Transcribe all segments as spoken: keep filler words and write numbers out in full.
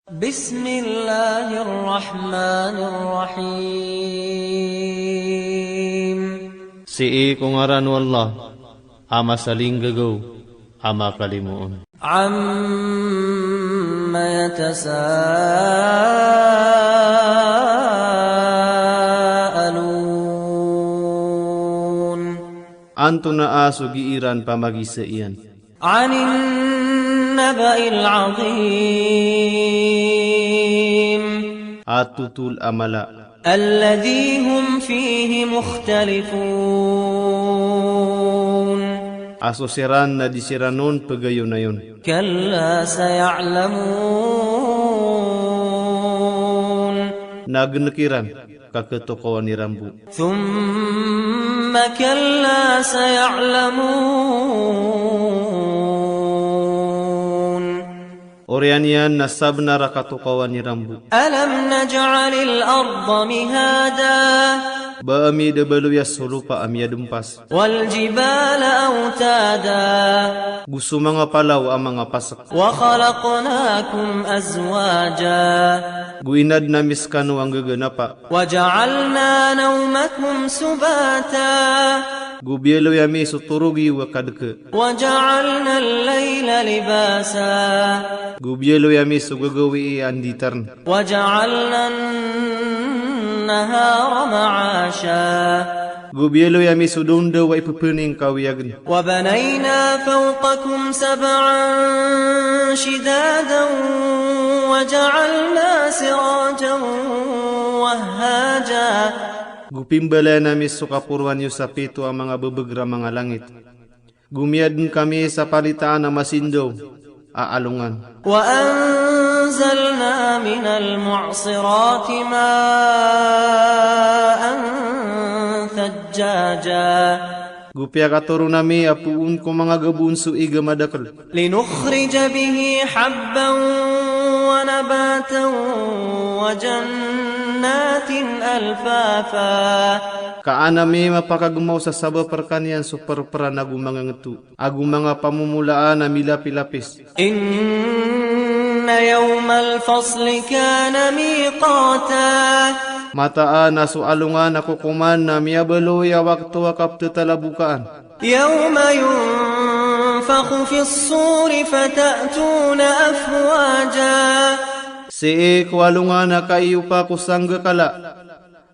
بسم الله الرحمن الرحيم. Sii ko ngaran o Allah, a masaling gagao, a makalimoon. عم يتساءلون. Antonaa so giiran pamagisaian? عن النبأ العظيم. A tutul a mala. الذي هم فيه مختلفون. A so siran na di siranon pagayonayon. كلا سيعلمون. Na genekiran ka ketokawan iran bo. ثم كلا سيعلمون. Oriyan iyan na sabnar a ketokawan iran bo. ألم نجعل الأرض مهادا. Ba ami da baloya so lopa a miyadempas. والجبال أوتادا. Gu so manga palaw a manga pasek. وخلقناكم أزواجا. Gu inadna mi sekano anggaga napa. وجعلنا نومكم سباتا. Gu biyaloya mi so torogi wa kadeke. وجعلنا الليل لباسا. Gu biyaloya mi so gagawi i anditarn. وجعلنا النهار معاشا. Gu biyaloya mi so donde wa ipepening kawiyagen. وبنينا فوقكم سبعا شدادا وجعلنا سراجا وهاجا. Gu pimbalan ami so kaporwan yo sa pito a manga bebeg ra manga langit. Gu miyaden kami sa palitaan a masindaw a alongan. وأنزلنا من المعصرات ماء ثجاجا. Gu piyakatoron ami a poon ko manga gabon so iga madakel. لنخرج به حبا ونباتا وجنات ألفافا. Kaan ami mapakagemaw sa saba perkaniyan so perperan ago manga ngeto. Ago manga pamomolaan a milapilapis. إن يوم الفصل كان ميقاتا. Mataan a so alongan a kokoman na miyabaloy a wakto a kaptetalabokaan. يوم ينفخ في الصور فتأتون أفواجا. Sii ko alongan a kaiyupa ko sanggakala.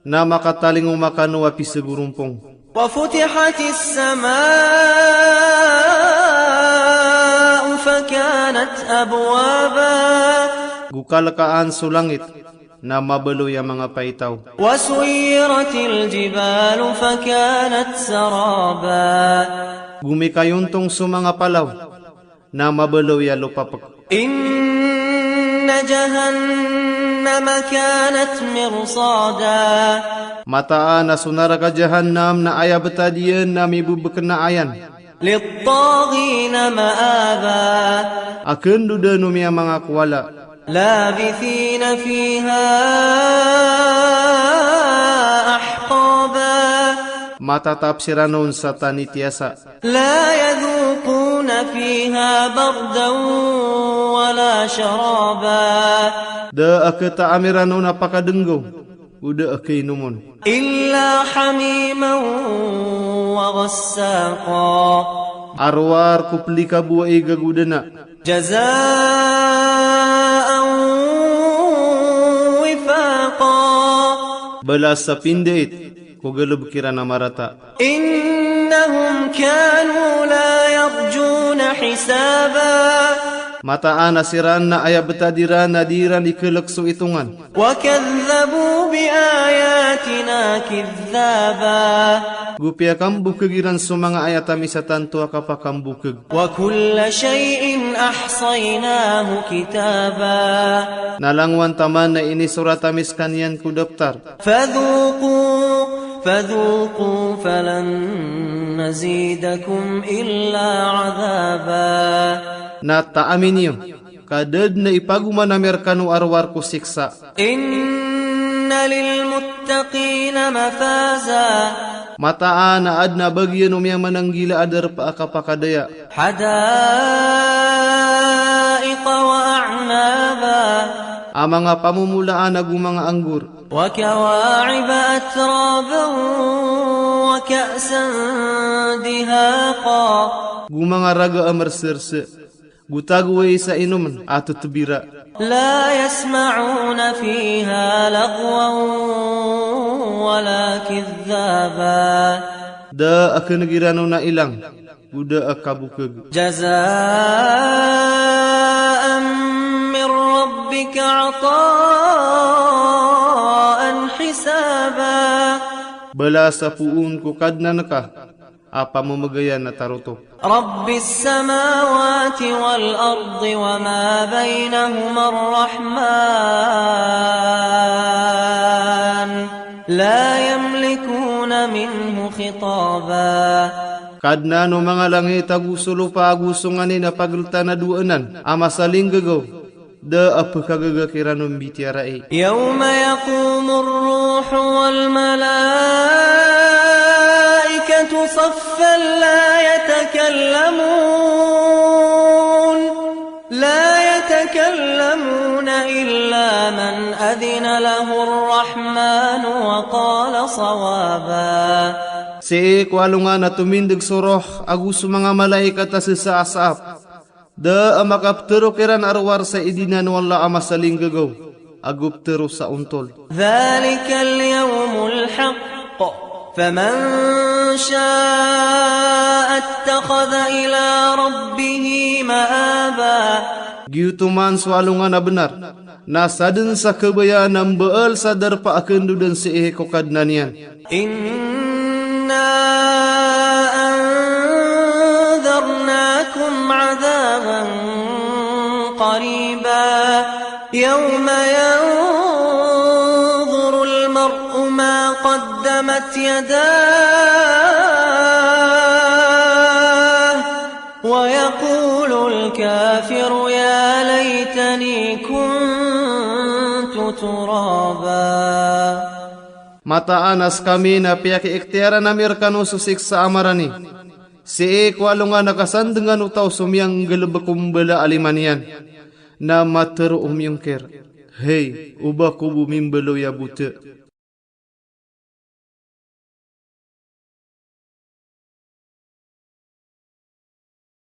Na makatalingoma kano a pisegu rompong. وفتحت السماء فكانت أبوابا. Gu kalkaan so langit na mabaloy a manga paitaw. وسيرت الجبال فكانت سرابا. Gu mikayontong so manga palaw na mabaloy a lopapek. إن جهنم كانت مرصادا. Mataan a so naraka jahannam na aya betad iyan na mibebeken a ayan. للطاغين مآبا. A kendodon o miya manga kowala. لابثين فيها أحقابا. Matatap siranon sa tanitiya sa. لا يذوقون فيها بردا ولا شرابا. Da a ketaam iranon a pakadenggo, o da a kainomon. إلا حميما وغساقا. Arowar ko pelikabo a iga godena. جزاء وفاقا. Balas sa pindait ko galebek iran a marata. إنهم كانوا لا يرجون حسابا. Mataan a siran na aya betad iran na di iran ikelek so itongan. وكذبوا بآياتنا كذابا. Go piyakambokeg iran so manga ayat ami sa tanto a kapakambokeg. وكل شيء أحصيناه كتابا. Na langowan taman na inisorat ami sekaniyan ko daptar. فذوقوا، فذوقوا فلن نزيدكم إلا عذابا. Na taami niyo, ka da dn ipagoman ami rekano arowar ko siksa. إن للمتقين مفازا. Mataan a adn a bagian o miyamananggila a darpa a kapakadaya. حدائق وأعنابا. A manga pamomolaan ago manga anggur. وكواعب أترابا وكأسا دهاقا. Go manga raga a marserse. Go tago wai sa inomen a tetebira. لا يسمعون فيها لغوا ولا كذابا. Da a kenegirano na ilang, go da a kabukeg. جزاء من ربك عطاء حسابا. Balas a poon ko Kadnan ka, a pamemegeyan a tarotop. رب السماوات والأرض وما بينهما الرحمن لا يملكون منه خطابا. Kadnan o manga langit ago solopa ago songanin a pageltan a dowanan a masaling gegaw. Da a pekagegek iran o mbitiara i. يوم يقوم الروح والملائكة صفا لا يتكلمون، لا يتكلمون إلا من أذن له الرحمن وقال صوابا. Sii ko alongan a tomindeg so roh ago so manga malaikat a sesaap-saap. Da a makapterok iran a rowar sa idinan o Allah a masaling gegaw, ago ptero sa ontol. ذلك اليوم الحق فمن شاء اتخذ إلى ربه مآبا. Giyoto man so alongan a benar, na sadn sa kebayaan a mbeal sa darpa a kendoden sii ko Kadnan iyan. إنا أنذرناكم عذابا قريبا يوم ينظر المرء ما قدمت يداه ويقول الكافر يا ليتني كنت ترابا. Mataan a sekamin a piyakiktiyaran ami rekano so siksa a marani. Sii ko alongan a kasandengan o taw so miyanggalebek o mbala a liman iyan, na matero o miyongker, Hei, oba ko bo mimbaloy a bote.